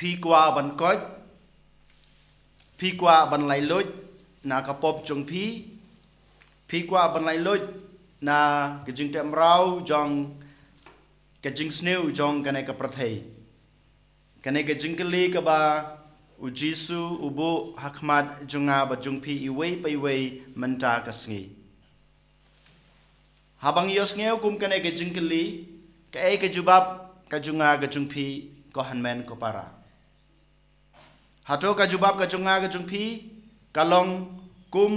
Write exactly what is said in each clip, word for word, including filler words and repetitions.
Phi kwah ban koit? Phi kwah ban laitluid na ka pop jong phi? Phi kwah ban laitluid na ka jingteh mraw jong ka jingsniew jong kane ka pyrthei? Kane ka jingkylli kaba u Jisu u buh ha khmat jong nga bad jong phi iwei pa iwei mynta ka sngi. Haba ngi ïohsngew kum kane ka jingkylli, kaei ka jubab ka jong nga ka jong phi, ko hynmen ko para? Hato ka jubab ka jong nga ka jong phi ka long kum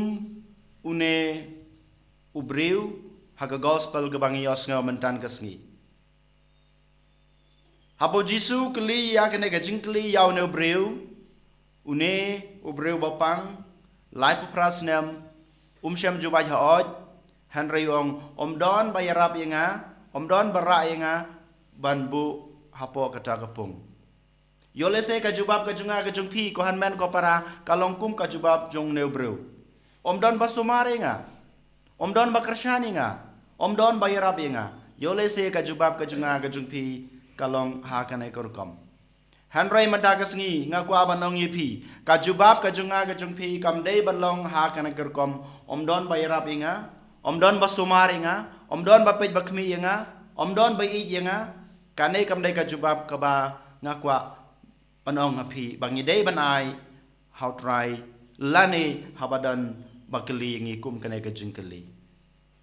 une u briew ha ka gospel kaba ngi ïohsngew mynta ka sngi? Haba u Jisu u kylli ïa kane ka jingkylli ïa une u briew, une u briew ba pang laiphew phra snem, um shym jubab hooid, hynrei u ong, ym don ba ïarap ïa nga, ym don ba rah ïa nga ban buh hapoh kata ka pung. Ïoh lehse ka jubab ka jong nga ka jong phi, ko hynmen ko para, ka long kum ka jubab jong une u briew. Ym don ba sumar ïa nga, ym don ba kyrshan ïa nga, ym don ba ïarap ïa nga. Ïoh lehse ka jubab ka jong nga ka jong phi ka long ha kane ka rukom. Hynrei mynta ka sngi nga kwah ban ong ïa phi, ka jubab ka jong nga ka jong phi kam dei ban long ha kane ka rukom, ym don ba ïarap ïa nga, ym don ba sumar ïa nga, ym don ba peit ba khmih ïa nga, ym don ba ïeit ïa nga. Kane kam dei ka jubab kaba nga kwah ban ong ha phi ba ngi dei ban ai ha u Trai lane haba don ba kylli ïa ngi kum kane ka jingkylli.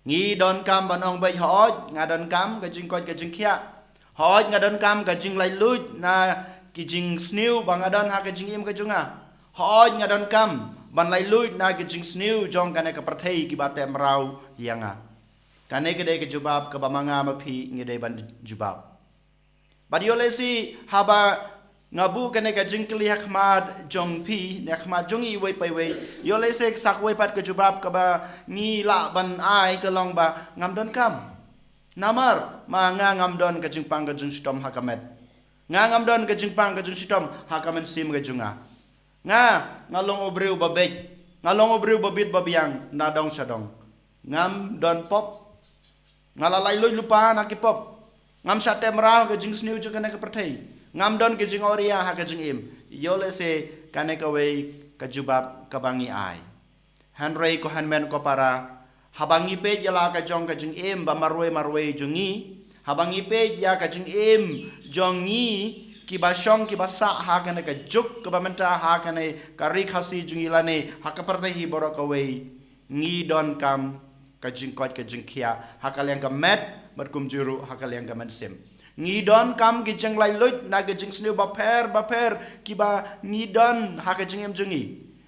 Ngi donkam ban ong beit, hooid nga donkam ka jingkoit ka jingkhiah, hooid nga donkam ka jinglaitluid na ki jingsniew ba nga don ha ka jingim ka jong nga, hooid nga donkam ban laitluid na ki jingsniew jong kane ka pyrthei kiba teh mraw ïa nga. Kane ka dei ka jubab kaba ma nga ma phi ngi dei ban jubab. Bad ïoh lehse haba nga buh kane ka jingkylli ha khmat jong phi ne ha khmat jong iwei pa iwei, ïoh lehse sa kawei pat ka jubab kaba ngi lah ban ai ka long ba ngam donkam. Namar ma nga ngam don ka jingpang ka jingshitom ha ka met. Nga ngam don ka jingpang ka jingshitom ha ka mynsiem ka jong nga. Nga, nga long u briew ba beit, nga long u briew ba bit ba biang na dong sha dong. Ngam don pop. Nga la laitluid lypa na ki pop. Ngam shah teh mraw ha ka jingsniew jong kane ka pyrthei. Ngam don ka jingawria ha ka jingim. Ïoh lehse kane kawei ka jubab kaba ngi ai. Hynrei ko hynmen ko para, haba ngi peit ïa la ka jong ka jingim ba marwei marwei jong ngi, haba ngi peit ïa ka jingim jong ngi kiba shong kiba sah ha kane ka juk kaba mynta, ha kane ka ri Khasi jong ngi lane ha ka pyrthei hi baroh kawei, ngi donkam ka jingkoit ka jingkhiah ha ka liang ka met bad kumjuh ruh ha ka liang ka mynsiem. Ngi donkam ki jinglaitluid na ki jingsniew bapher bapher kiba ngi don ha ka jingim jong ngi.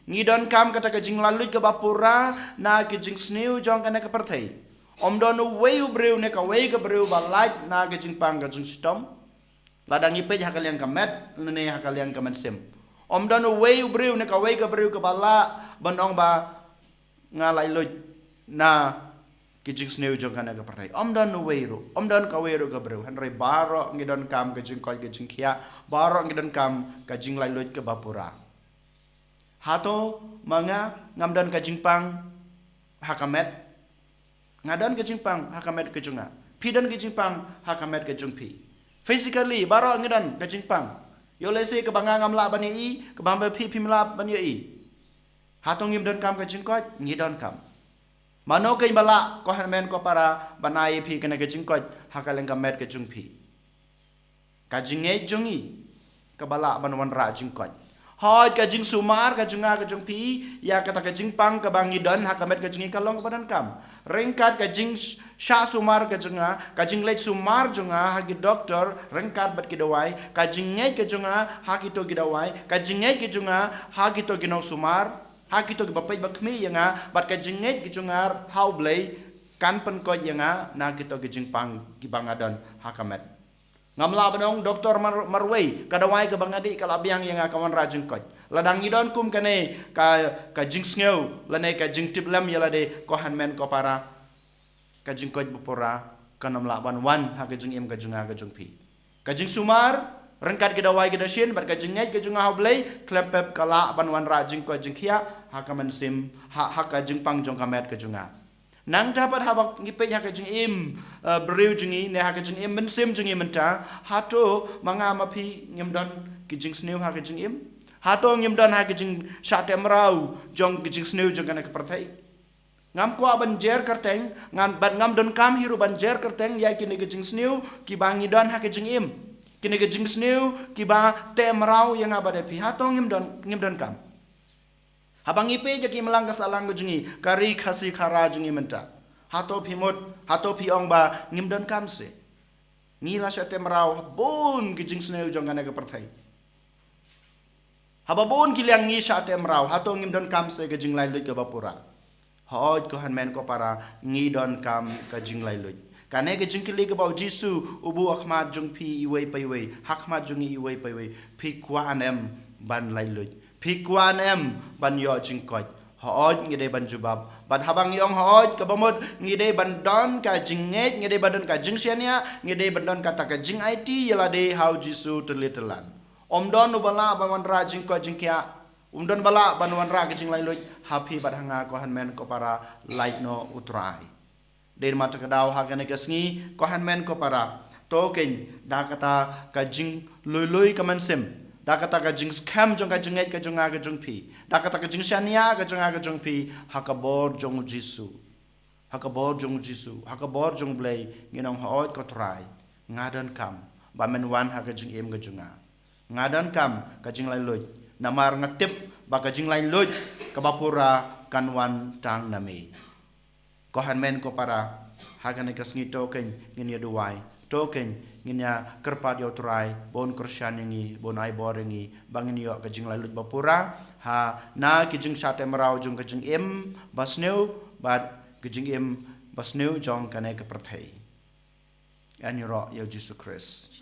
Ngi donkam kata ka jinglaitluid kaba pura na ki jingsniew jong kane ka pyrthei. Ym don uwei u briew ne kawei ka briew ba lait na ka jingpang ka jingshitom lada ngi peit ha ka liang ka met lane ha ka liang ka mynsiem. Ym don uwei u briew ne kawei ka briew kaba lah ban ong ba nga laitluid na ki jingsniew jong kane ka pyrthei. Ym don uwei ruh, ym don kawei ruh ka briew. Hynrei baroh ngi donkam ka jingkoit ka jingkhiah, baroh ngi donkam ka jinglaitluid kaba pura. Hato ma nga ngam don ka jingpang ha ka met? Nga don ka jingpang ha ka met ka jong nga. Phi don ka jingpang ha ka met ka jong phi. Physically baroh ngi don ka jingpang. Ïoh lehse kaba nga ngam lah ban ïohi, kaba phi phim lah ban ïohi. Hato ngim donkam ka jingkoit? Ngi donkam. Mano keiñ ba lah, ko hynmen ko para, ban ai ïa phi kane ka jingkoit ha ka liang ka met ka jong phi? Ka jingngeit jong ngi kaba lah ban wanrah jingkoit. Hooid, ka jingsumar ka jong nga ka jong phi ïa kata ka jingpang kaba ngi don ha ka met ka jong ngi ka long kaba donkam. Ryngkat ka jingshah sumar ka jong nga, ka jingleit sumar jong nga ha ki doktor ryngkat bad ki dawai, ka jingngeit ka jong nga ha kito ki dawai, ka jingngeit ka jong nga ha kito ki nongsumar, ha kito kiba peit ba khmih ïa nga, bad ka jingngeit ka jong nga ha U Blei kan pynkoit ïa nga na kito ki jingpang kiba nga don ha ka met. Ngam lah ban ong doktor mar-, marwei, ka dawai kaba nga dih ka la biang ïa nga, ka wanrah jingkoit. Lada ngi don kum kane ka, ka jingsngew lane ka jingtip lem ïa lade, ko hynmen ko para, ka jingkoit ba pura kan ym lah ban wan ha ka jingim ka jong nga ka jong phi. Ka jingsumar ryngkat ki dawai ki dashin bad ka jingngeit ka jong nga ha U Blei khlem pep ka lah ban wanrah jingkoit jingkhiah ha ka mynsiem, ha, ha ka jingpang jong ka met ka jong nga. Nangta pat haba ngi peit ha ka jingim, eh, briew jong ngi ne ha ka jingim mynsiem jong ngi mynta, hato ma nga ma phi ngim don ki jingsniew ha ka jingim? Hato ngim don ha ka jingshah teh mraw jong ki jingsniew jong kane ka pyrthei? Ngam kwah ban jer kyrteng, ngan, bad ngam donkam hi ruh ban jer kyrteng ïa kine ki jingsniew kiba ngi don ha ka jingim. Kine ki jingsniew kiba teh mraw ïa nga bad ïa phi. Hato ngim don, ngim donkam? Haba ngi peit ïa ki imlang ka sahlang ka jong ngi, ka ri Khasi Khara jong ngi mynta, hato phi mut, hato phi ong ba ngim donkam seh? Ngi la shah teh mraw ha bun ki jingsniew jong kane ka pyrthei. Haba bun ki liang ngi shah teh mraw, hato ngim donkam seh ka jinglait luid kaba pura? Hooid, ko hynmen ko para, ngi donkam ka jinglait luid. Kane ka jingkylli kaba u Jisu u buh ha khmat jong phi iwei pa iwei, ha khmat jong ngi iwei pa iwei: Phi kwah ne em ban lait luid? Phi kwah ne em ban ïoh jingkoit? Hooid, ngi dei ban jubab. Bad haba ngi ong hooid, kaba mut ngi dei ban don ka jingngeit, ngi dei ban don ka jingshaniah, ngi dei ban don kata ka jingaiti ïa lade ha u Jisu tylli tyllan. Ym don uba lah ban wanrah jingkoit jingkhiah, ym don ba lah ban wanrah ka jinglait luid ha phi bad ha nga, ko hynmen ko para, lait noh u Trai. Dei namar kata ka daw ha kane ka sngi, ko hynmen ko para, to keiñ, da kata ka jinglui lui ka mynsiem, da kata ka jingskhem jong ka jingngeit ka jong nga ka jong phi, da kata ka jingshaniah ka jong nga ka jong phi ha ka bor jong u Jisu. Ha ka bor jong u Jisu, ha ka bor jong u Blei, ngin ong hooid, ko Trai, nga donkam ba men wan ha ka jingim ka jong nga. Nga donkam ka jinglait luid, namar nga tip ba ka jinglait luid kaba pura kan wan tang na me. Ko hynmen ko para, ha kane ka sngi to keiñ ngin ïa duwai, to keiñ ngin ïa kyrpad ïa u Trai ba un kyrshan ïa ngi, ba un ai bor ïa ngi, ba ngin ïoh ka jinglait luid ba pura ha na ki jingshah teh mraw jong ka jingim ba sniew bad ka jingim ba sniew jong kane ka pyrthei. Ngan ïaroh ïa u Jisu Khrist.